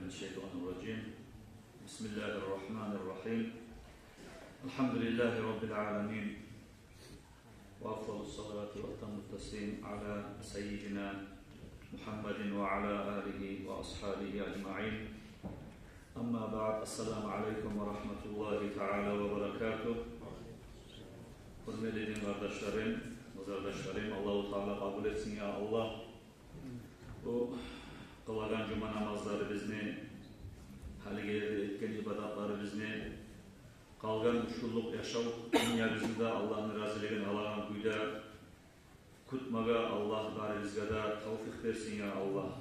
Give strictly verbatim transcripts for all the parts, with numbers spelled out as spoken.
الشيطان الرجيم. بسم الله الرحمن الرحيم. الحمد لله رب العالمين. وأفضل الصلاة وأتم التسليم على سيدنا محمد وعلى آله وأصحابه أجمعين. أما بعد، السلام عليكم ورحمة الله تعالى وبركاته. Гьюрметли дин къардашларым, къызардашларым, Аллагьу Таала къабул этсин, я Аллагь. Бу къылагъан жума намазларыбызны, гьалиге ерли этген ибадатларыбызны, къалгъан уьч гюнлюк яшав дюньябызны да Аллагьны разилигин алагъан кюйде кютмеге Аллагь барыбызгъа да тавфикъ берсин, я Аллагь.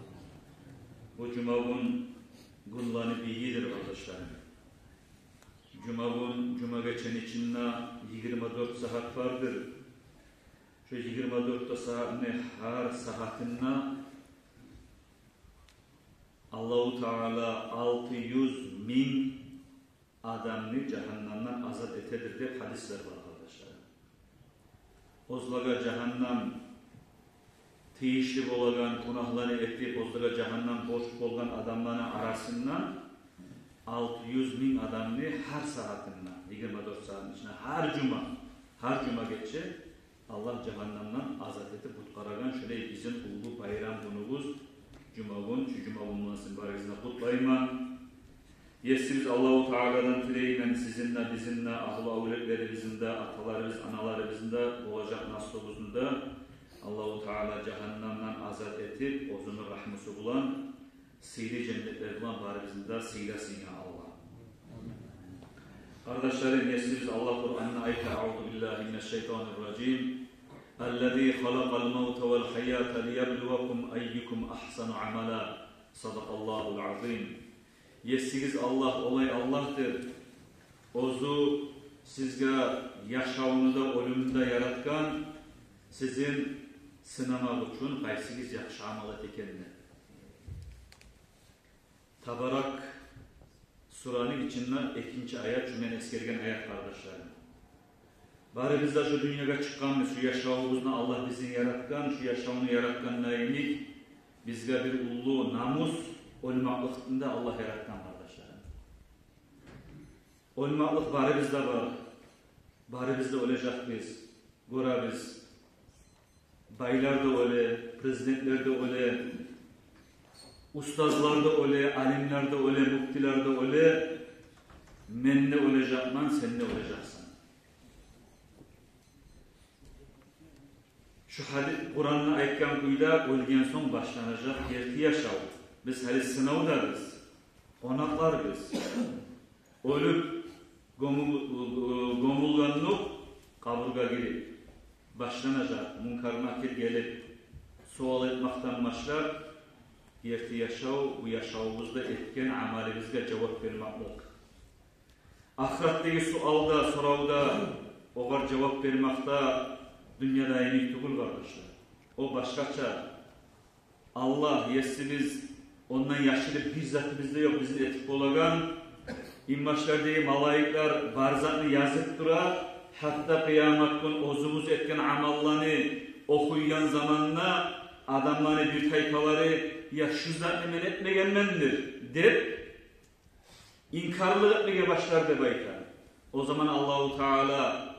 Бу жума гюн гюнлени бийигидир, къардашларым. Жума гюн, жума гечени ичинде йигирма дёрт сагьат бардыр. Шо йигирма дёрт де сагьатны гьар сагьатында Аллагьу Таала алты юз минг адамны жагьаннамдан азат этедир деп гьадислер бар, къардашлар. Оьзлеге жагьаннам тийишли болагъан гюнагьланы этип, оьзлеге жагьаннам борч болгъан адамланы арасындан алты юз минг адамны гьар сагьатында, йигирма дёрт сагьатны ичинде, гьар жума, гьар жума гече Аллагь жагьаннамдан азат этип къутгъарагъан шолай бизин уллу байрам гюнюбюз жума гюн. Шу жума гюн булан сизин барыгъызны къутлайман. Есибиз Аллагьу Тааладан тилеймен, сизин де, бизин де, агьлу-авлетлерибизни де, аталарыбыз, аналарыбызны да, болажакъ наслубузну да Аллагьу Таала жагьаннамдан азат этип, оьзюню рагьмусу булан, сыйлы женнетлер булан барыбызны да сыйласын, я Аллагь. Къардашларым, Есибиз Аллагь Къуранда айта: أعوذ بالله من الشيطان الرجيم. الذي خلق الموت والحياة ليبلوكم أيكم أحسن عملا. صدق الله العظيم. Есигиз Аллагь олай Аллагьдыр. Оьзю сизге яшавну да, оьлюмню де яратгъан, сизин сынамакъ учун, къайсыгъыз яхшы амал эте экен деп. Табарак сураны ичинде экинчи аят, шу мен эсгерген аят, къардашларым. Барыбыз да шу дюньягъа чыкъгъанбыз, шу яшавубузну Аллагь бизин яратгъан, шу яшавну яратгъанда йимик, бизге бир уллу намус, оьлмакълыкъны да Аллагь яратгъан, къардашларым. Оьлмакълыкъ барыбызда бар. Барыбыз да оьлежекбиз. Гёребиз. Байлар да оьле, президентлер де оьле, устазлар да оьле, алимлер де оьле, муфтилер де оьле. Мен де оьлежекмен, сен де оьлежексен. Шу гьади-, Къуранда айтгъан кюйде, оьлген сонг башланажакъ герти яшав. Биз гьали сынавдабыз, къонакъларбыз. Оьлюп, гёмюл-, гёмюлгендокъ къабургъа гирип, башланажакъ Мункар-Накир гелип, суал этмекден башлап, герти яшав, бу яшавубузда этген амалыбызгъа жавап бермеклик. Ахыратдагъы суалда, соравда, огъар жавап бермекде дюньяда йимик тюгюл, къардашлар. О башгъача. Аллагь, Есибиз, ондан яшырып бир затыбыз да ёкъ бизин этип болагъан. Инбашлардагъы малайиклер бар затны язып тура. Гьатта къыямат гюн оьзюбюз этген амалланы охуйгъан заманда адамланы бир тайпалары: «Я, шу затны мен этмегенмендир», — деп, инкарлыкъ этмеге башлар деп айта. О заман Аллагьу Таала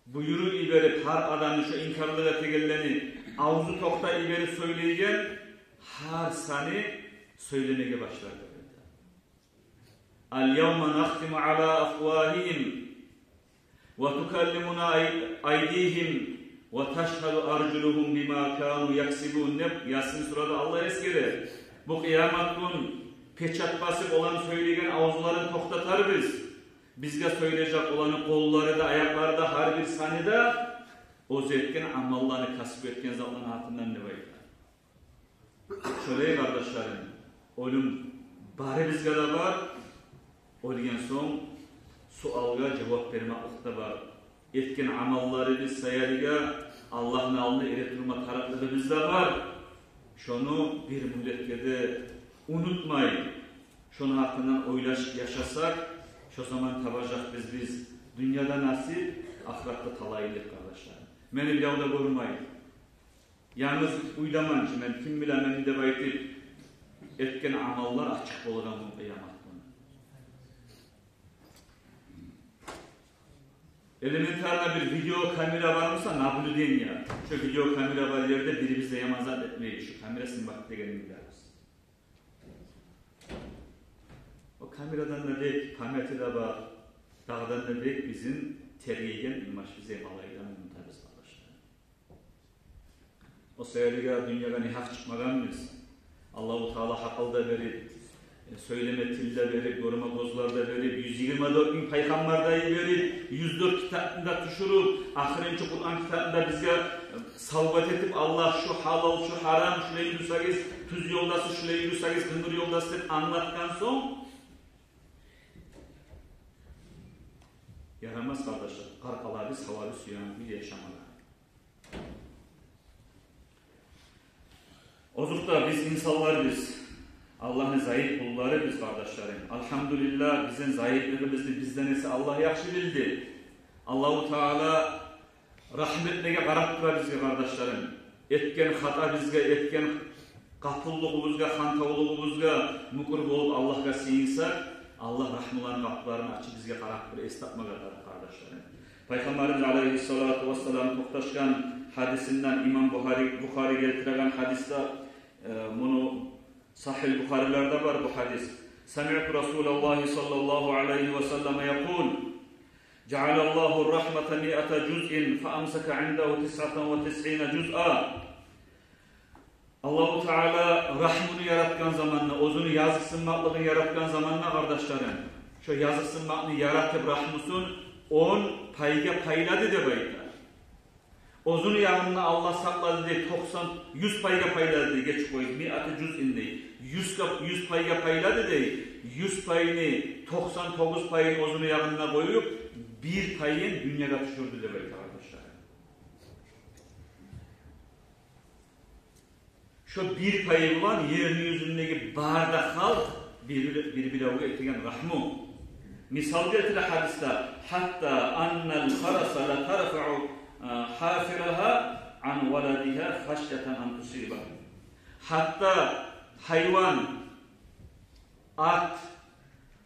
буюруп йиберип, гьар адамны, шо инкарлыкъ этегенлени, авзу токътап йиберип сёйлейген, гьар саны сёйлемеге башлар деп айта. اليوم نختم على أفواههم وتكلمنا أي-، أيديهم وتشهد أرجلهم بما كانوا يكسبون деп Ясин сурада Аллагь эсгере. Бу къыямат гюн печат басып, оланы сёйлейген авзуларын токътатарбыз. Бизге сёйлежек оланы къоллары да, аякълары да, гьар бир саны да, оьзю этген амалланы, касып этген затланы гьакъындан деп айта. Шолай, къардашларым, оьлюм барыбызгъа да бар, оьлген сонг суалгъа жавап бермеклик де бар. Этген амалларыбыз саялыгъа Аллагьны алдында эретурма тарыкълыгъыбыз да бар. Шону бир мюллетге де унутмай, шону гьакъындан ойлашып яшасакъ, шо заман табажакъбыз биз дюньяда насип, ахыратда талайлыкъ, къардашлар. Мени бирев де гёрмей, янгыз уьйдемен чи мен, ким биле мени деп айтып, Этген амаллар ачыкъ болагъан гюн, къыямат гюню. Элементарно бир видеокамера бар буса, наблюдение, шо видеокамера бар ерде бирибиз де яман зат этмей, шо камера снимать этеген билебиз. О камерадан да бек памяти де бар, дагъыдан да бек бизин тергейген имаш, биз гьали де унутабыз, къардашлар. О саялы дюньягъа негьакъ чыкъмагъанбыз. Аллагьу Таала гьакъыл да берип, э, сёйлеме тил де берип, гёрме гёзлер де берип, юз йигирма дёрт минг пайхаммар да йиберип, юз дёрт китапны да тюшюрюп, ахырынчы Къуран китапны да бизге, э, савгъат этип, Аллагь, шу гьалал, шу гьарам, шулай юрюсегиз, тюз ёлдасыз, шулай юрюсегиз, къынгыр ёлдасыз деп англатгъан сонг, ярамас, къардашлар, къаркъарабыз, гьавабыз, сюегенибиз яшамагъа. Озокъда, биз инсанларбыз, Аллагьны зайып къулларыбыз, къардашларым. Альгьамдулиллагь, бизин зайыплыгъыбызны бизден эсе Аллагь яхшы билди. Аллагьу Таала рагьму этмеге къарап тура бизге, къардашларым. Этген хатабызгъа, этген къапуллугъубузгъа, хантавлугъубузгъа мюкюр болуп Аллагьгъа сыйынсакъ, Аллагь рагьмуланы къапуларын ачып, бизге къарап тура, эс тапмагъа къарап, къардашларым. Пайхаммарыбыз алайгьиссалату вассалам токъташгъан гьадисинден, имам Бухари, Бухари гелтиреген гьадисде, э, муну Сагьигь Бухарилерде бар бу гьадис. Самиъту Расулаллагьи саллаллагьу алайгьи ва саллама якъул: «Жаъалаллагьу ррагьмата миата жузъин, фа амсака индагьу тисъатан ва тисъина жузъа». Аллагьу Таала рагьмуну яратгъан заманда, оьзюню языкъсынмакълыгъын яратгъан заманда, къардашларым, шо языкъсынмакъны яратып, рагьмусун он пайгъа пайлады деп айта. Оьзюню ягъында Аллагь сакълады дей, токъсан, юз пайгъа пайлады дей, гечип къоюгъуз, миата жузъин дей. Юз къап-, юз пайгъа пайлады дей, юз пайны, токъсан тогъуз пайын оьзюню ягъында къоюп, бир пайын дюньягъа тюшюрдю деп айта, къардашлар. Шо бир пайы булан ерни юзюндеги бары да халкъ бир-, бир-биревге этеген рагьму. Мисал гелтире гьадисде: «Гьатта аннал фараса латарфаъу, а, гьафирагьа ан валадигьа хашятан ан тусибагьу». Гьатта гьайван, ат,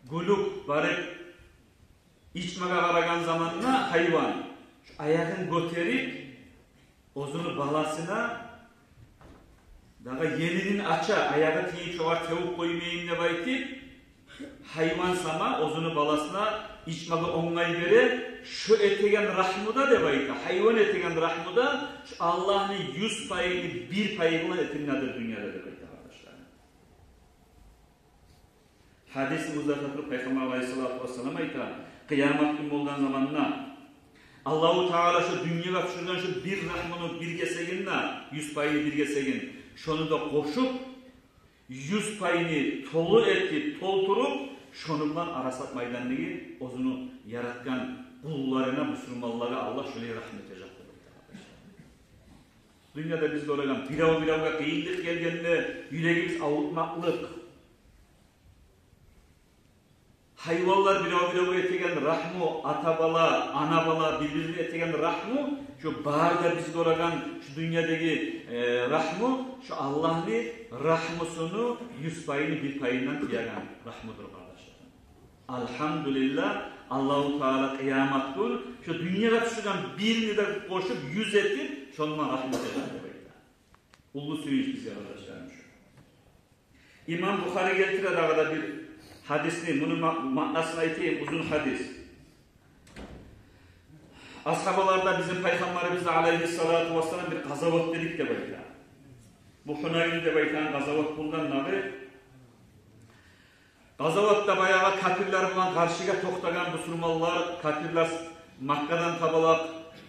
гюлюк барып ичмеге къарагъан заманда гьайван шо аягъын гётерип, оьзюню баласына дагъы енигин ача, аягъы тийип, шогъар тевюп къоймайым деп айтып, гьайван сама оьзюню баласына ичмеге онгай бере, шо этеген рагьму да деп айта, гьайван этеген рагьму да шо Аллагьны юз пайыны бир пайы булан этилинедир дюньяда деп айта, къардашлар. Гьадисни узата туруп, Пайхаммар алайгьиссалату вассалам айта: къыямат гюн болгъан заманда Аллагьу Таала шо дюньягъа тюшюрген шо бир рагьмуну бир гесегин де, юз пайны бир гесегин, шону да къошуп, юз пайны толу этип, толтуруп, шону булан Арасат майдандагъы оьзюню яратгъан къулларына, бусурманлагъа Аллагь шолай рагьму этежек деп айта. Дюньяда биз гёреген бирев-биревге къыйынлыкъ гелгенде юрегибиз авуртмакълыкъ, гьайванлар бирев-биревге этеген рагьму, ата-бала, ана-бала бир-бирине этеген рагьму, шо бары да биз гёреген шо дюньядагъы, э, рагьму, шо Аллагьны рагьмусуну юз пайыны бир пайындан тиеген рагьмудур, къардашлар. Альгьамдулиллагь, Аллагьу Таала къыямат гюн шо дюньягъа тюшюрген бирни де къошуп, юз этип, шондан рагьму этежек деп айта. Уллу сююнч бизге, къардашларым, шу. Имам Бухари гелтире дагъы да бир гьадисни, муну ма-, маънасын айтайым, узун гьадис. Асгьабалар да бизин Пайхаммарыбызны алайгьиссалату вассалам бир къазават дедик деп айта. Бу Гьунайн деп айтагъан къазават болгъан дагъы. Къазаватда баягъы капирлер булан къаршыгъа токътагъан бусурманлар, капирлер Маккадан табалакъ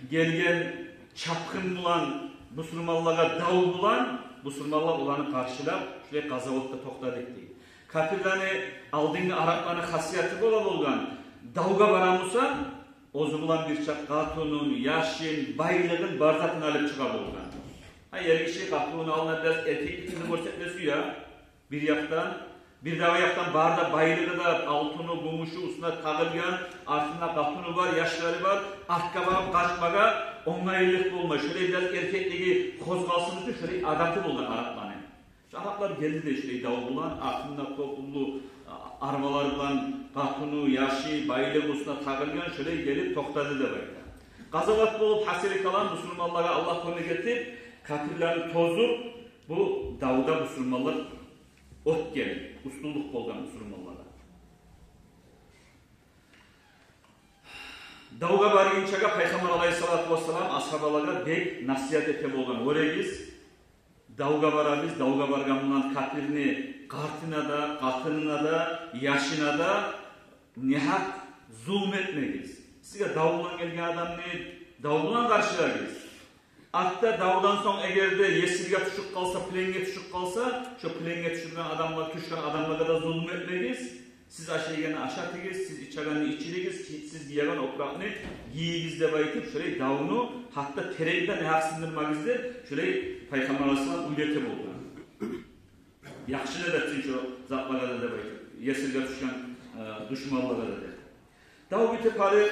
гелген чапгъын булан, бусурманлагъа дав булан, бусурманлар оланы къаршылап, шулай къазаватда токътадыкъ дей. Капирлени, алдынгъы арапланы хасияты бола болгъан: давгъа бара буса, оьзю булан бирче къатынын, яшын, байлыгъын, бар затын алып чыгъа болгъан. Гьа, эркиши къатынын алдына бираз эркекликни гёрсетме сюе. Бир якъдан, бирдагъы якъдан бары да байлыгъы да, алтыны, гюмюшю, уьстюне тагъылгъан, артында къатыны бар, яшлары бар, артгъа багъып къачмагъа онгайлыкъ болмай. Шолай бираз эркеклиги къозгъалсын учун шолай адаты болгъан арапланы. Араплар гелди де шулай дав булан, артында кёп уллу, а, арбалар булан, къатыны, яшы, байлыгъы уьстюне тагъылгъан, шулай гелип токътады деп айта. Къазават болуп, гьасили къалгъан бусурманлагъа Аллагь кёмек этип, капирлени тозуп, бу давда бусурманлар утгъан, уьстюнлюк болгъан бусурманлагъа. Давгъа баргъынчагъа Пайхаммар алайгьиссалату вассалам асгьабалагъа бек насигьат эте болгъан: «Гёрегиз, давгъа барабыз, давгъа баргъан булан капирни къартына да, къатынына да, яшына да негьакъ зулму этмегиз. Сизге дав булан гелген адамны дав булан къаршылагъыз. Артда, давдан сонг, эгер де есирге тюшюп къалса, пленге тюшюп къалса, шо пленге тюшюрген адамлар, тюшген адамлагъа да зулму этмегиз. Сиз ашайгъанны ашатыгъыз, сиз ичегенни ичиригиз, сиз гиеген опуракъны гийигиз», — деп айтып, шолай давну гьатта терекни де негьакъ сындырмагъыз деп, шолай Пайхаммар алайгьиссалам уьйрете болгъан. Яхшы да этсин шо затлагъа да деп айтып, есирге тюшген, э, душманлагъа да деп. Дав битип къалып,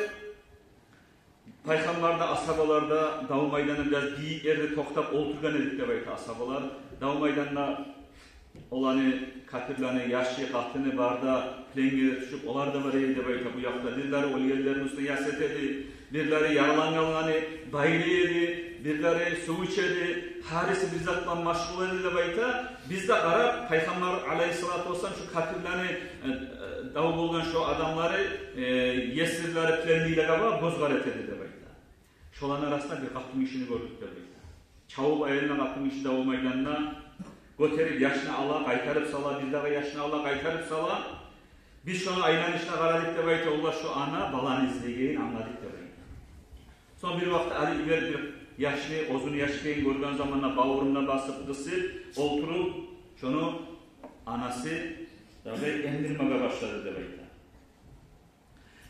Пайхаммар да, асгьабалар да дав майданда бираз бийик ерде токътап олтургъан эдик деп айта асгьабалар. Дав майданда оланы, капирлени яшы, къатыны бар да, пленге де тюшюп, олар да бар эди деп айта бу якъда. Бирлери оьлгенлерини уьстюне яс этеди, бирлери яралангъанланы байлай эди, бирлери сув ичеди, гьариси бир зат булан машгъул эди деп айта. Биз де къарап, Пайхаммар алайгьиссалату вассалам шо капирлени, э, э, дав болгъан шо адамлары, э, есирлери, пленныйлеге багъып гёз къара этеди деп айта. Шоланы арасында бир къатынгишини гёрдюк деп айта. Чабып аялына, къатынгиши дав майданда, гётерип яшны ала, къайтарып сала, бирдагъы яшны ала, къайтарып сала. Биз шону айланышына къарадыкъ деп айта, олар шо ана баланы излегенин англадыкъ деп айта. Сонг бир вакъти алып йиберип бир яшны, оьзюню яш экенин гёрген заманда бавурунда басып, къысып олтуруп, шону анасы дагъы эмдирмеге башлады деп айта.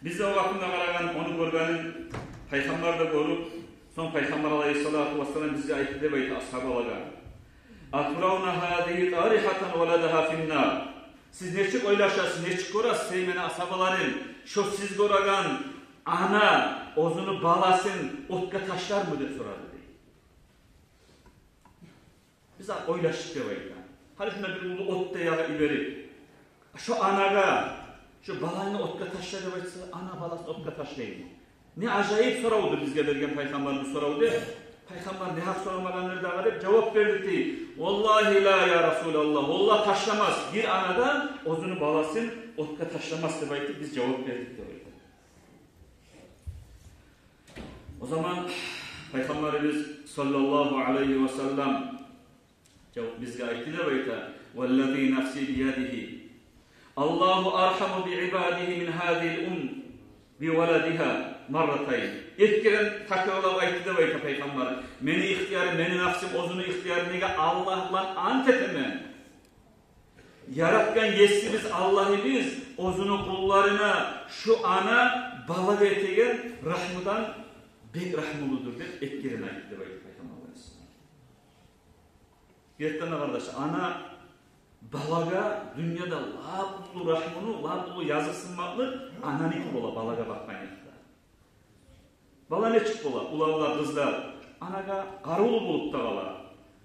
Биз де о вакътинде къарагъан, ону гёргенин Пайхаммар да гёрюп, сонг Пайхаммар алайгьиссалату вассалам бизге айтды деп айта асгьабалагъа: «Атаравна гьазигьи тарихатан валадагьа финнар?» Сиз нечик ойлашасыз, нечик гёресиз, эй мени асгьабаларым, шо сиз гёреген ана оьзюню баласын отгъа ташлармы деп сорады дей. Биз де ойлашдыкъ деп айта. Гьали шунда бир уллу от да ягъып йиберип, шо анагъа, шо баланы отгъа ташла деп айтса, ана баласын отгъа ташлаймы? Не ажайып соравдур бизге берген Пайхаммар бу соравну. Пайхаммар негьакъ сорамагъандыр дагъы деп жавап берди дей. «Валлагьи ла, я Расулаллагь, валлагь ташламас. Бир ана да оьзюню баласын отгъа ташламас», — деп айтып, биз жавап бердик деп айта. О заман Пайхаммарыбыз саллаллагьу алайгьи ва саллам жавап бизге айтды деп айта: «Валлази нафси биядигьи, Аллагьу архаму би ибадигьи мин гьазигьил умми би валадигьа марратайн». Эки керен такрарлап айтды деп айта Пайхаммар: «Мени ихтиярым, мени нафсым оьзюню ихтиярындагъы Аллагь булан ант этемен. Яратгъан Есибиз Аллагьыбыз оьзюню къулларына шу ана балагъа этеген рагьмудан бек рагьмулудур», — деп эки керен айтды деп айта Пайхаммар алайгьиссалам. Гертиден де, къардаш, ана балагъа дюньяда лап уллу рагьмулу, лап уллу языкъсынмакълыкъ ананики бола, балагъа бакъгъан якъда. Бала нечик бола? Уланлар, къызлар анагъа къарувлу болуп да къала.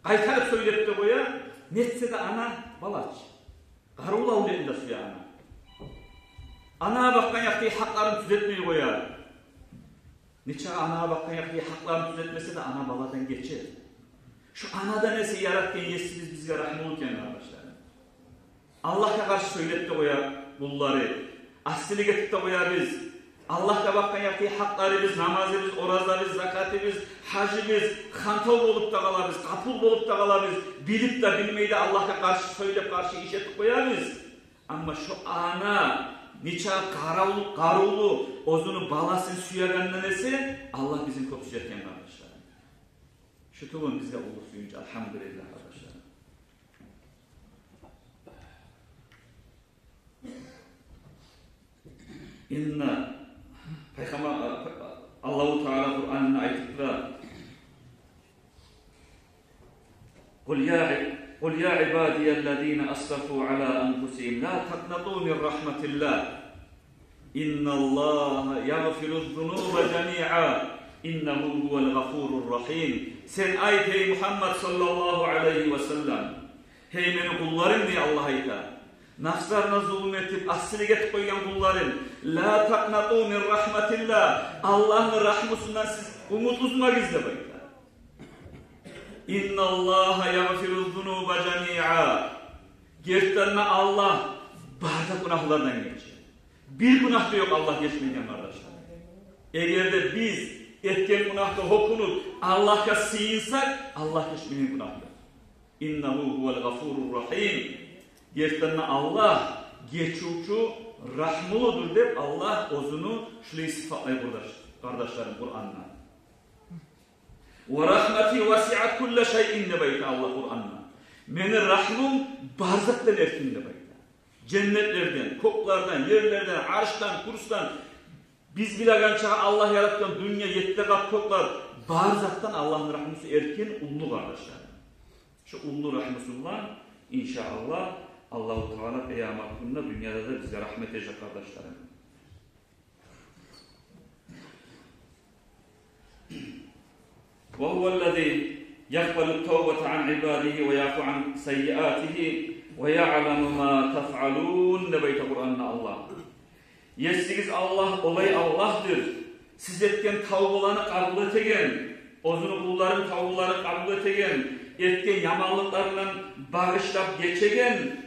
Къайтарып сёйлеп де къоя, нетсе де ана балачы. Къарувлу авлетни де сюе ана. Анагъа бакъгъан якъдагъы гьакъларын тюзетмей къоя. Нечакъы анагъа бакъгъан якъдагъы гьакъларын тюзетмесе де, ана баладан гече. Шу анадан эсе Яратгъан Есибиз бизге рагьмулу экен, къардашларым. Аллагьгъа къаршы сёйлеп де къоя къуллары, асилик этип де къоябыз. Аллагьгъа бакъгъан якъдагъы гьакъларыбыз, намазыбыз, оразабыз, закатыбыз, гьажыбыз, хантав болуп да къалабыз, къапул болуп да къалабыз, билип де, билмей де Аллагьгъа къаршы сёйлеп, къаршы иш этип къоябыз. Амма шу ана нечакъы къарувлу, къарувлу оьзюню баласын сюегенден эсе, Аллагь бизин кёп сюе экен, къардашларым. Шу тюгюл бизге уллу сююнч, альгьамдулиллагь, къардашларым. Инна, Пайхаммар, Аллагьу Таала Къуранда айтып тура: «Къул я, къул я ибадияллазина асрафу ала анфусигьим ла такънату мин рагьматиллагь. Инналлагьа ягъфируз-зунуба жамиа. Иннагьу гьувал гъафурур рагьим». Сен айт, эй Мугьаммад саллаллагьу алайгьи ва саллам: Гьей мени къулларым, дей Аллагь, айта, нафсларына зулму этип, асилик этип къойгъан къулларым, ла такънату мин рагьматиллагь, Аллагьны рагьмусундан сиз умут уьзмегиз, деп айта. Инналлагьа ягъфиру зунуба жамиа. Гертиден де Аллагь бары да гюнагьлардан гече. Бир гюнагь да ёкъ Аллагь гечмейген, къардашлар. Эгер де биз этген гюнагьгъа гьёкюнюп, Аллагьгъа сыйынсакъ, Аллагь гечмейген гюнагь ёкъ. Иннагьу гьувал гъафурур рагьим. Гертиден де Аллагь гечивчю, рагьмулудур деп Аллагь оьзюню шулай сыпатлай, къардаш-, къардашларым, Къуранда. Ва рагьмати васиат кулла шайин, деп айта Аллагь Къуранда. Мени рагьмум бары затдан эркин, деп айта. Женнетлерден, кёклерден, ерлерден, аршдан, курсдан, биз билеген чакъы Аллагь яратгъан дюнья, етти къат кёклер, бары затдан Аллагьны рагьмусу эркин, уллу, къардашлар. Шу уллу рагьмусу булан, иншааллагь, Аллагьу Таала къыямат гюнюнде дюньяда да бизге рагьмат этежек, къардашларым. Ва гьуваллази якъбалу тавбата ан ибадигьи ва яъфу ан саййиатигьи ва яъламу ма тафъалун, деп айта Къуранда Аллагь. Есигиз Аллагь олай Аллагьдыр, сиз этген тавбаланы къабул этеген, оьзюню къулларыны тавбаларын къабул этеген, этген яманлыкъларындан багъышлап гечеген.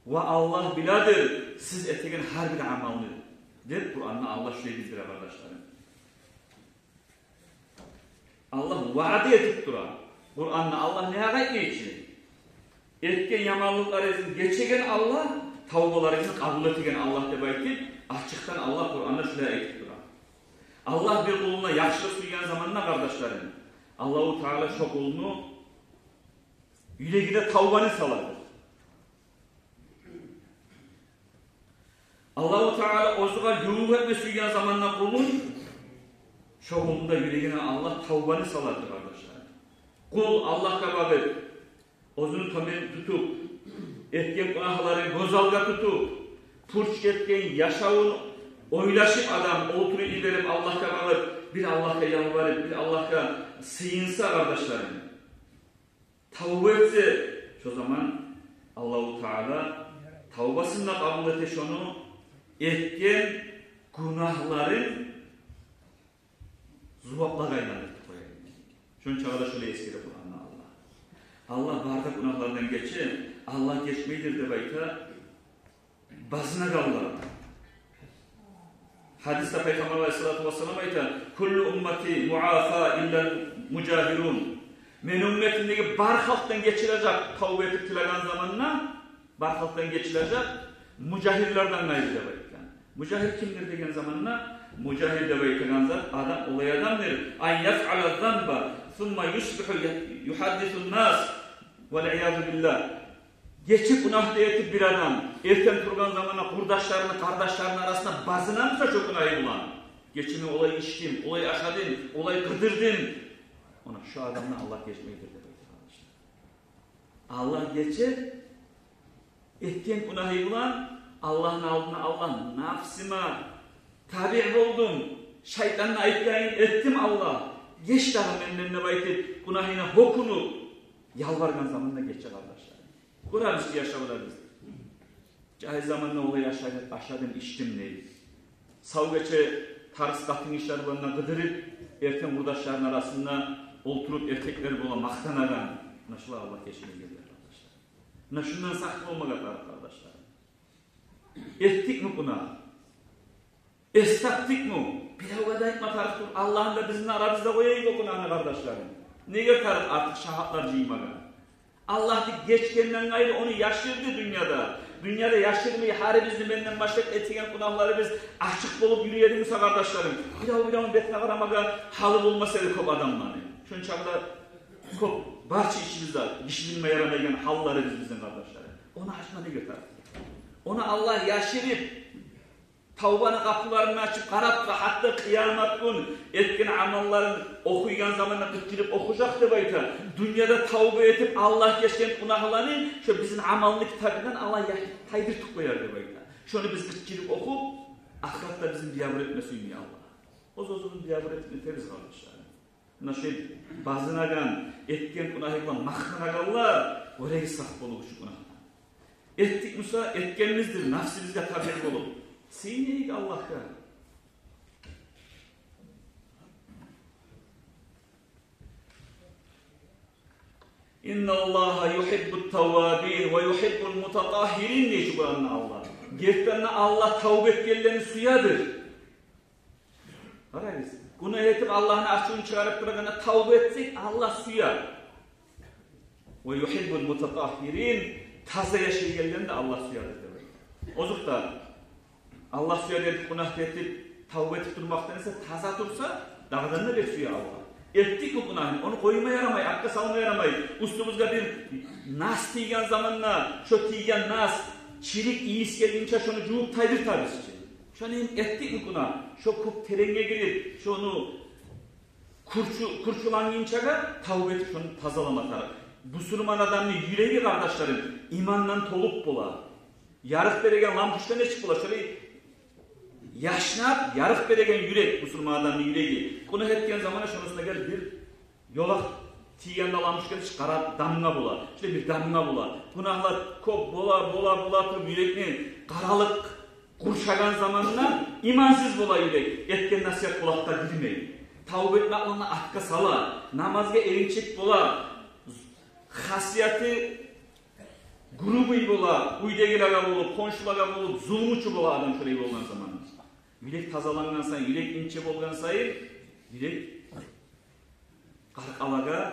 Ва Аллагь биледир сиз этеген гьар бир амалны, деп Къуранда Аллагь шулай билдире, къардашларым. Аллагь ваъда этип тура. Къуранда Аллагь не гьакъ айтмай чы? Этген яманлыкъларыгъызны гечеген Аллагь, тавбаларыгъызны къабул этеген Аллагь деп айтып, ачыкъдан Аллагь Къуранда шулай айтып тура. Аллагь бир къулуна яхшылыкъ сюйген заманда, къардашларым, Аллагьу Таала шо къулуну юрегине тавбаны салады. Аллагьу Таала оьзюне ювукъ этме сюйген заманда къулун, шо къулну да юрегине Аллагь тавбаны салады, къардашлар. Къул Аллагьгъа багъып, оьзюн тёбен тутуп, этген гюнагьларын гёз алгъа тутуп, пуч этген яшавун ойлашып, адам олтуруп йиберип, Аллагьгъа багъып, бир Аллагьгъа ялбарып, бир Аллагьгъа сыйынса, къардашларым, тавба этсе, шо заман Аллагьу Таала тавбасын да къабул эте, шону этген гюнагьларын зуваплагъа айландырып къоя. Шончагъа да шолай эсгере Къуранда Аллагь. Аллагь бары да гюнагьлардан гече, Аллагь гечмейдир деп айта базынагъанлар. Гьадисде Пайхаммар алайгьиссалату вассалам айта: «Куллу уммати муафа иллал мужагьирун». Мени умметимдеги бар халкъдан гечилежек, тавба этип тилеген заманда, бар халкъдан гечилежек, мужагьирлерден къайры, деп айтгъан. Мужагьир кимдир деген заманда, мужагьир деп айтагъан зат адам, олай адамдыр: «Ан яфъала занба, сумма юсбигьу юхаддисун нас, вал иязу биллагь». Гечип, гюнагь да этип бир адам, эртен тургъан заманда къурдашларыны, къардашларыны арасында базынамыса шо гюнагьы булан, гече мен олай ичдим, олай ашадым, олай къыдырдым, она шо адамны Аллагь гечмейдир деп айта, къардашлар. Аллагь гече, этген гюнагьы булан Аллагьны алдына: «Аллагь, нафсыма табиъ болдум, шайтанны айтгъанын этдим, Аллагь, геч дагъы менден», — деп айтып, гюнагьына гьёкюнюп ялбаргъан заманда гече, къардашлар. Гёребиз яшавларыбызда. Жагьил заманда олай ашадым, ашадым, ичдим дей. Сав гече тарыкъсыз къатын гишилер булан къыдырып, эртен къурдашларыны арасында олтуруп, эртеклер булан макътанагъан. Муна шулар Аллагь гечмейгенлер, къардашлар. Муна шундан сакъ болмагъа тарыкъ, къардашлар. Этдикми гюнагь? Эс тапдыкъмы? Биревге де айтма тарыкъ тюгюл. Аллагьны да, бизин арабызда къояйыкъ о гюнагьны, къардашларым. Неге тарыкъ артыкъ шагьатлар жыймагъа? Аллагь да гечгенден къайры ону яшырды дюньяда. Дюньяда яшырмай, гьарибизни, менден башлап, этеген гюнагьларыбыз ачыкъ болуп юрюй эди буса, къардашларым, бирев-биревню бетине къарамагъа гьалы болмас эди кёп адамланы. Шончакъы да кёп, барча ичибизде гиши билме ярамайгъан гьалларыбыз бизин, къардашларым. Ону ачма неге тарыкъ? Ону Аллагь яшырып, тавбаны къапуларын ачып, къарап тура, гьатта къыямат гюн этген амалларын охуйгъан заманда къычырып охужакъ деп айта. Дюньяда тавба этип, Аллагь гечген гюнагьланы шо бизин амалны китабындан Аллагь я-, тайдыртып къояр деп айта. Шону биз къычырып охуп, ахыратда бизин биябур этме сюймей Аллагь. Оьз-оьзюбюз биябур этип нетербиз, къардашларым. Муна шо базынагъан, этген гюнагьы булан макътанагъанлар, Гёрегиз, сакъ болугъуз шу гюнагьдан. Этдик буса, этгенибиздир, напсыбызгъа табиъ болуп, сыйынайыкъ Аллагьгъа. «Инналлагьа югьиббут таввабин ва югьиббул мутатагьгьирин», — дей Къуранда Аллагь. Гертиден де, Аллагь тавба этгенлени сюедир. Къарагъыз, гюнагь этип, Аллагьны ачувун чыгъарып турагъанда тавба этсек, Аллагь сюе. «Ва югьиббул мутатагьгьирин», таза яшайгъанланы да Аллагь сюедир деп. Озокъда, Аллагь сюе деп гюнагь этип, тавба этип турмакъдан эсе, таза турса, дагъыдан да бек сюе Аллагь. Этдик бу гюнагьны, ону къойма ярамай, артгъа салма ярамай. Уьстюбюзге бир нас тийген заманда, шо тийген нас, чирик ийис гелгинче шону жувуп тайдыртабыз чы. Шону этдик бу гюнагь, шо кёп теренге гирип, шону курчу-, курчулангъынчагъа тавба этип, шону тазалама тарыкъ. Бусурман адамны юреги, къардашларым, имандан толуп бола. Ярыкъ береген лампочка нечик бола? Шолай яшнап, ярыкъ береген юрек, бусурман адамны юреги. Гюнагь этген заманда шону уьстюне гелип бир ёлакъ тийгенде лампочка нечик къара дамгъа бола. Шолай бир дамгъа бола. Гюнагьлар кёп бола, бола, бола туруп, юрекни къаралыкъ къуршагъан заманда имансыз бола юрек. Этген насигьат къулакъгъа гирмей. Тавба этмекликни артгъа сала. Намазгъа эринчек бола. Хасияты грубый бола, уьйдегилеге болуп, хоншулагъа болуп, зулмучу бола адам шолай болгъан заман. Юрек тазалангъан сайын, юрек инче болгъан сайын, юрек къаркъалагъа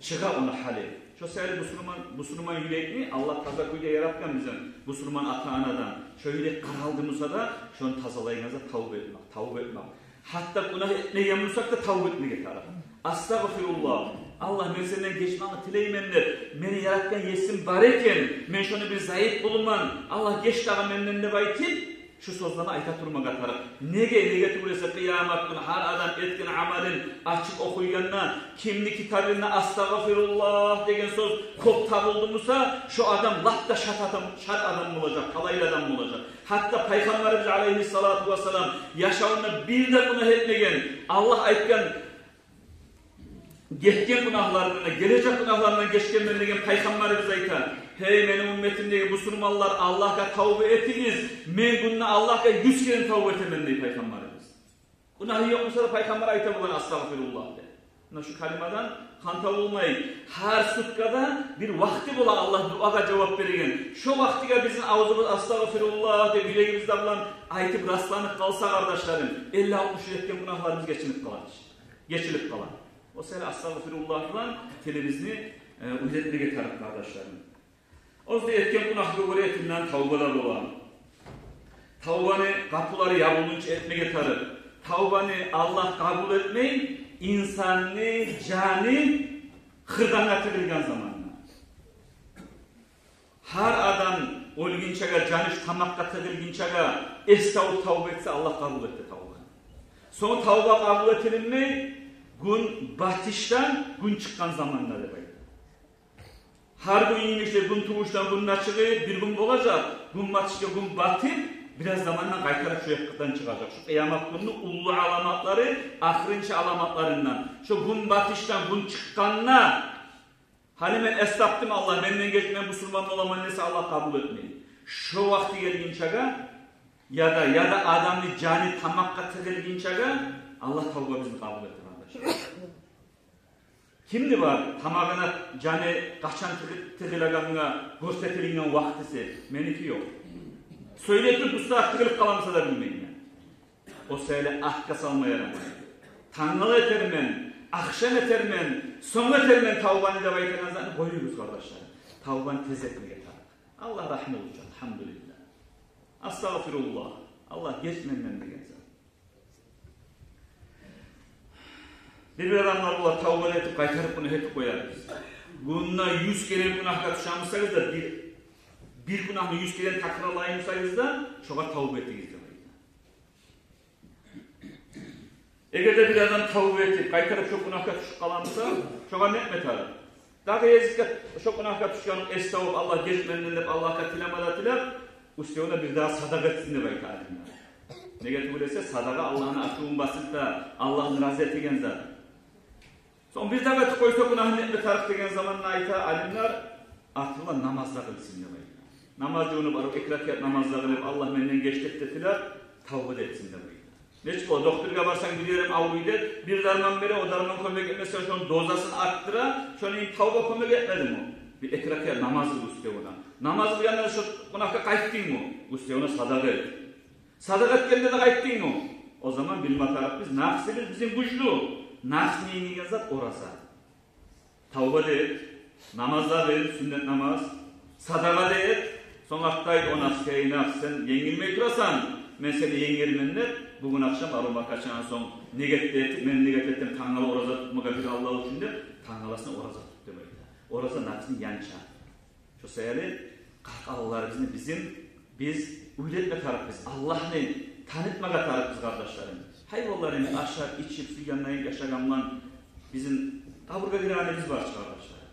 чыгъа ону гьалы. Шо саялы бусурман, бусурман юрекни Аллагь таза кюйде яратгъан бизин, бусурман ата-анадан. Шо юрек къаралды буса да, шону тазалайгъан зат тавба этмек, тавба этмек. Гьатта гюнагь этмеген бусакъ да, тавба этмеге тарыкъ. «Астагъфируллагь, Аллагь, мен сенден гечмекни тилеймен деп, мени яратгъан есим бар экен, мен шону бир зайып къулуман, Аллагь, геч дагъы менден», — деп айтып, шу сёзлени айта турмагъа тарыкъ. Неге? Неге тюгюл эсе, къыямат гюн гьар адам этген амалын ачып охуйгъанда, кимни китабында «Астагъфируллагь» деген сёз кёп табулду буса, шо адам лап да шат адам, шат адам болажакъ, талайлы адам болажакъ. Гьатта Пайхаммарыбыз алайгьиссалату вассалам яшавунда бир де гюнагь этмеген, Аллагь айтгъан, гетген гюнагьларындан, гележек гюнагьларындан гечгенмен деген Пайхаммарыбыз айта: «Гьей, мени умметимдеги бусурманлар, Аллагьгъа тавба этигиз, мен гюнде Аллагьгъа юз керен тавба этемен», — дей Пайхаммарыбыз. Гюнагьы ёкъ буса да, Пайхаммар айта болгъан «Астагъфируллагь» деп. Муна шу калимадан ханта болмай, гьар суткада бир вакъти бола Аллагь дуагъа жавап береген. Шо вакътиге бизин авзубуз «Астагъфируллагь» деп, юрегибиз де булан айтып расланып къалса, къардашларым, элли-алтмыш этген гюнагьларыбыз гечилип къала. Гечилип къала. О саялы «Астагъфируллагь» булан тилибизни, э, уьйретмеге тарыкъ, къардашларым. Оьзю де этген гюнагьгъа гёре этилинген тавба да бола. Тавбаны къапулары ябулгъунча этмеге тарыкъ. Тавбаны Аллагь къабул этмей, инсанны жаны хырдангъа тыгъылгъан заманда. Гьар адам оьлгюнчеге, жаны шу тамакъгъа тыгъылгъынчагъа эс табып тавба этсе, Аллагь къабул эте тавбаны. Сонг тавба къабул этилинмей, гюн батышдан гюн чыкъгъан заманда деп айта. Гьар гюн йимик де гюн тувушдан гюн де чыгъып, бир гюн болажакъ, гюн батышгъа гюн батып, бираз замандан къайтарып шо якъдан чыгъажакъ. Шо къыямат гюнню уллу аламатлары, ахырынчы аламатларындан. Шо гюн батышдан гюн чыкъгъанда, гьали мен эс тапдым, Аллагь, менден геч, мен бусурман боламан десе, Аллагь къабул этмей. Шо вакъти гелгинчеге, яда, яда адамны жаны тамакъгъа тыгъылгъынчагъа Аллагь тавбабызны къабул этер, къардашлар. Кимни бар тамагъына жаны къачан тыгъы-, тыгъылагъангъа гёрсетилинген вакътиси? Меники ёкъ. Сёйлетип, устагъа тыгъылып къаламыса да билмеймен. О саялы артгъа салма ярамай. Тангала этермен, ахшам этермен, сонг этермен тавбаны деп айтагъан затны къоюгъуз, къардашлар. Тавбаны тез этмеге тарыкъ. Аллагь рагьмулу чу, альгьамдулиллагь. Астагъфируллагь. Аллагь, геч менден деген зат. Бир-бир адамлар бола, тавба этип, къайтарып гюнагь этип къояр. Гюнде юз керен гюнагьгъа тюше бусагъыз да, бир, бир гюнагьны юз керен такрарлай бусагъыз да, шогъар тавба этигиз деп айта. Эгер де бир адам тавба этип, къайтарып шо гюнагьгъа тюшюп къала буса, шогъар не этме тарыкъ? Дагъы эсге шо гюнагьгъа тюшгенин эс табып, Аллагь, геч менден деп Аллагьгъа тилеме де тилеп, уьстевюне бир дагъы садагъа этсин деп айта алимлер. Неге тюгюл эсе, садагъа Аллагьны ачувун басып да, Аллагьны рази этеген зат. Сонг бир дагъы этип къойса, гюнагьын не этме тарыкъ деген заманда айта алимлер, артындан намаз да къылсын деп айта. Намаз жувунуп, барып эки ракаат намаз да къылып, Аллагь, менден геч деп де тилеп, тавба да этсин деп айта. Нечик бола, докторгъа барсанг, бир ерим авруй деп, бир дарман бере, о дарман кёмек этмесе, шону дозасын артдыра, шону тавба кёмек этмедими? Бир эки ракаат намаз къыл уьстевюне. Намаз къылгъанда шо къонакъгъа къайтдынгмы? Уьстевюне садагъа эт. Садагъа этгенде де къайтдынгмы? О заман билме тарыкъ биз, нафсибиз бизин гючлю. Нафсини енгеген зат ораза. Тавба да эт, намаз да къыл, сюннет намаз, садагъа да эт. Сонг артда айт: «О нафс, гьей нафс, сен енгилмей турасан, мен сени енгермен», — деп, бугюн ахшам арувма къачагъан сонг, ният этип, мен ният этдим тангала ораза тутмагъа бир Аллагь учун деп, тангаласына ораза тут деп айта. Ораза нафсини янча. Шо саялы къаркъараларыбызны бизин, биз уьйретме тарыкъбыз, Аллагьны танытмагъа тарыкъбыз, къардашларым. Гьайванлар йимик ашап, ичип, сюйгенлейин яшагъан булан бизин къабургъа гирегенибиз бар чы, къардашларым.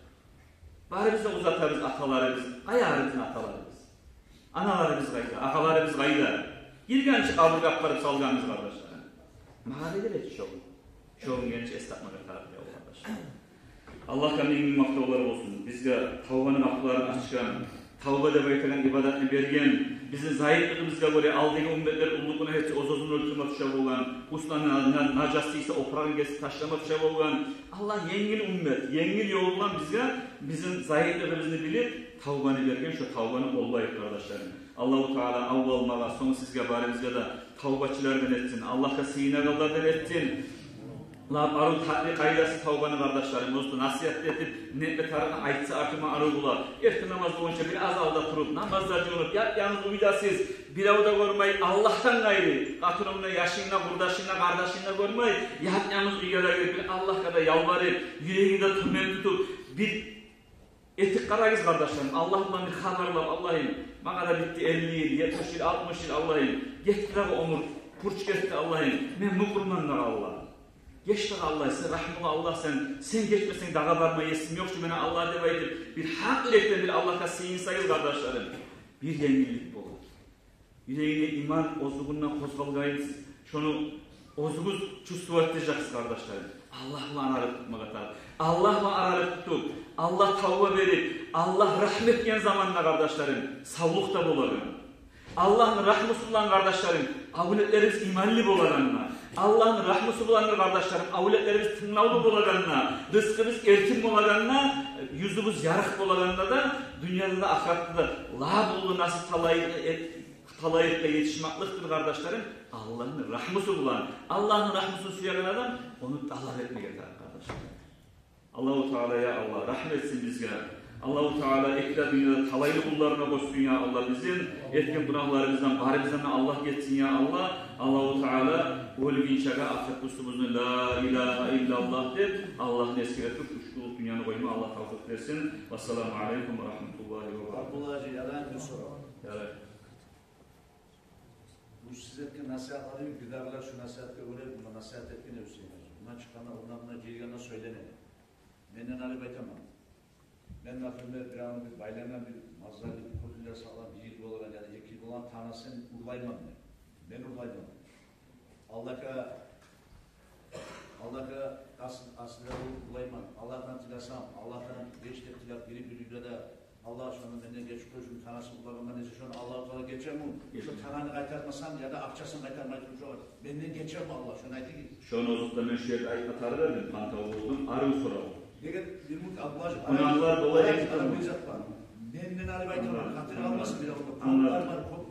Барыбыз да узатабыз аталарыбыз, къайда бизин аталарыбыз? Аналарыбыз къайда, агъаларыбыз къайда? Гиргенче къабургъа апарып салгъанбыз, къардашларым. Магъа да геле чы шо гюн. Шо гюн гелгенче эс тапмагъа тарыкъ, я къардашлар. Аллагьгъа минг-минг макътавлар болсун. Бизге тавбаны къапуларын ачгъан, тавба деп айтагъан ибадатны берген, бизин зайыплыгъыбызгъа гёре алдагъы умметлер уллу гюнагь этсе, оьз-оьзюн оьлтюрме тюше болгъан, уьстюне на-, на-, нажас тийсе, опурагъын гесип ташлама тюше болгъан. Аллагь енгил уммет, енгил ёл булан бизге, бизин зайыплыгъыбызны билип, тавбаны берген, шо тавбаны къоллайыкъ, къардашларым. Аллагьу Таала аввал магъа, сонг сизге, барыбызгъа да тавбачылардан этсин, Аллагьгъа сыйынагъанлардан этсин. Лап арив, татли къайдасы тавбаны, къардашларым, оьзю насигьат этип, нетме тарыкъны айтса, артыма арив бола. Эртен намаз болгъунча бир аз алда туруп, намаз да жувунуп, яп-янгыз уьйдесиз, бирев де гёрмей, Аллагьдан къайры, къатынынгны, яшынгны, къурдашынгны, къардашынгны гёрмей, яп-янгыз уьйге де гирип, бир Аллагьгъа да ялбарып, юрегингни де тёбен тутуп, бир этип къарагъыз, къардашларым, Аллагь булан бир хабарлап: «Аллагьым, магъа да битди элли йыл, етмиш йыл, алтмыш йыл, Аллагьым, гетди дагъы оьмюр, пуч гетди, Аллагьым, мен мукъурман дагъы, Аллагь. Геч дагъы, Аллагь, сен рагьмулу Аллагьсан, сен гечмесенг дагъы барма есим ёкъ чу мени, Аллагь», — деп айтып, бир гьакъ юрекден бир Аллагьгъа сыйынсагъыз, къардашларым, бир енгиллик болур. Юрегине иман оьзюгюнден къозгъалгъанын шону оьзюгюз чувствовать этежексиз, къардашларым. Аллагь булан аралыкъ тутмагъа тарыкъ. Аллагь булан аралыкъ тутуп, Аллагь тавба берип, Аллагь рагьму этген заманда, къардашларым, савлукъ да болагъан. Аллагьны рагьмусу булан, къардашларым, авлетлерибиз иманлы болагъанына, Аллагьны рагьмусу булан, къардашларым, авлетлерибиз тынглавлу болагъанына, рызкъыбыз эркин болагъанына, юзюбюз ярыкъ болагъанына да, дюньяда да, ахыратда да лап уллу насип талайыкъ эт-, талайыкъгъа етишмекликдир, къардашларым, Аллагьны рагьмусу булан. Аллагьны рагьмусун сюеген адам ону талап этмеге тарыкъ, къардашларым. Аллагьу Таала, я Аллагь, рагьму этсин бизге. Аллагьу Таала эки де дюньяда талайлы къулларына къошсун, я Аллагь, бизин. Этген гюнагьларыбыздан барыбыздан да Аллагь гечсин, я Аллагь. Аллагьу Таала оьлгюнчеге ахыр уьстюбюзге ла илагьа иллаллагь деп, Аллагьны эсгере туруп, уьч къуллукъ дюньяны къойма Аллагь тавфикъ берсин. Вассаламу алейкум ва рагьматуллагьи ва баракатугь. Абдулла гьажи, ярай, бир сорав. Ярай. Бу сиз этген насигьатланы бидагъылар шу насигьатгъа гёре, муна насигьат этген эди сиз. Муна чыкъгъанда, ондан муна жыйгъанда сёйлене. Менден алып айтаман. Мен, например, бир аны бир байлангъан бир мазаллы бир курдилер сакълап, бир йыл болагъан яда эки йыл болагъан танасын урлайман мен. Мен урлайман. Аллагьгъа, Аллагьгъа ас-, асылы урлайман. Аллагьдан тилесем, Аллагьдан геч деп тилеп, бири-бири де Аллагь, шону менден гечип къой, шону танасын урлагъанман десе, шону Аллагьу Таала гечерми? Шо тананы къайтармасам, яда акъчасын къайтармай туруп, шо менден гечерми Аллагь? Шону айтыгъыз. Шону оьзю де мен шу ерде айтма тарыкъ эдим, къантав болдум, арив сорав. Неге, бир минут, Абдулла гьажи, къунагьлар бола эки тюрлю. Бир зат бар. Менден алып айтаман, къатыргъа алмасын бир адам. Къунагьлар бар, кёп,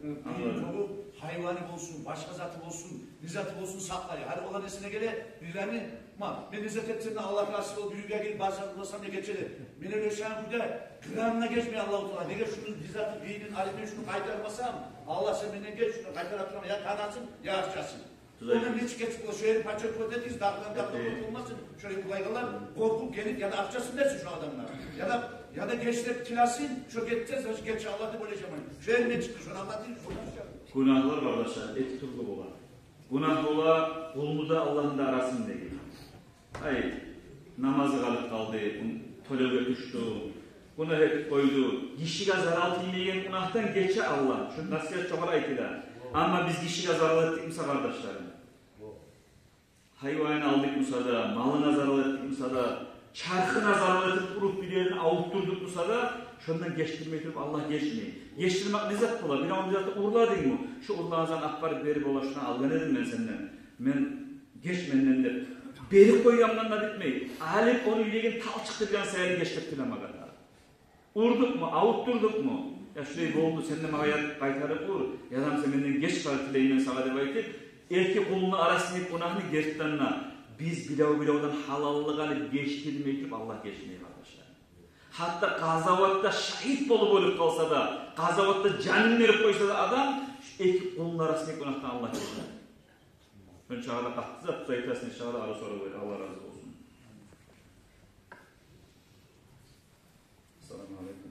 э, къыйын кёп, гьайваны болсун, башгъа заты болсун, не заты болсун, сакълай. Гьали оланы эсине геле, бирлени Ма, мен иззат этсем де, Аллагьгъа асил болуп, бир уьйге гирип, базар къурсам, не гече де. Мен оьлсем, кюйде грамына гечмей Аллагьу Таала. Неге шуну иззатын, бийнин алып, мен шуну къайтармасам, Аллагь, сен менден геч, шуну къайтара турама, я танасын, я акъчасын. Тюз айтдынг. Ондан нечик гечип бола, шо ерин пача кётетигиз, дагъыдан дагъы болмасын. Шо ерин къулайгъанлар къоркъуп гелип, яда акъчасын берсин шо адамлар. Яда, яда геч деп тилесин, шо гетсе, шо гече Аллагь деп ойлашаман. Шо ерин нечик, шону англатыгъыз, шону. Гюнагьлар, къардашлар, эки тюрлю бола. Гюнагь бола къулну да, Аллагьны да арасындагъы. Ай, намазы къалып къалды, тёлевге тюшдю, гюнагь этип къойду. Гишиге зарал тиймеген гюнагьдан гече Аллагь. Шу насигьат чогъар айтыла. Амма биз гишиге зарал этдик буса, къардашларым, гьайванын алдыкъ буса да, малына зарал этдик буса да, Чархына зарал этип уруп, бир ерин авуртдурдукъ буса да, шондан гечдирмей туруп Аллагь гечмей. Гечдирмек не зат бола? Биревню бир затны урладынгмы? Шо урлагъан затны алып барып берип, олагъа: «Шуну алгъан эдим мен сенден, мен, геч менден», — деп берип къойгъан булан да битмей. Алып, ону юрегин талчыкъдыргъан саялы геч деп тилемеге тарыкъ. Урдукъму, авуртдурдукъму? «Я, шулай болду, сен де магъа я-, къайтарып ур, яда буса менден геч, къара, тилеймен сагъа», — деп айтып, эки къулну арасындагъы гюнагьны гертиден де биз бирев-биревден гьалаллыкъ алып гечдирмей туруп Аллагь гечмей, къардашлар. Гьатта къазаватда шагьит болуп оьлюп къалса да, къазаватда жанын берип къойса да адам, шу эки къулну арасындагъы гюнагьдан Аллагь гечмей. Шончагъы да къатты зат, тюз айтасыз, иншааллагь, ары сорав бере. Аллагь рази болсун. Ассаламу алейкум.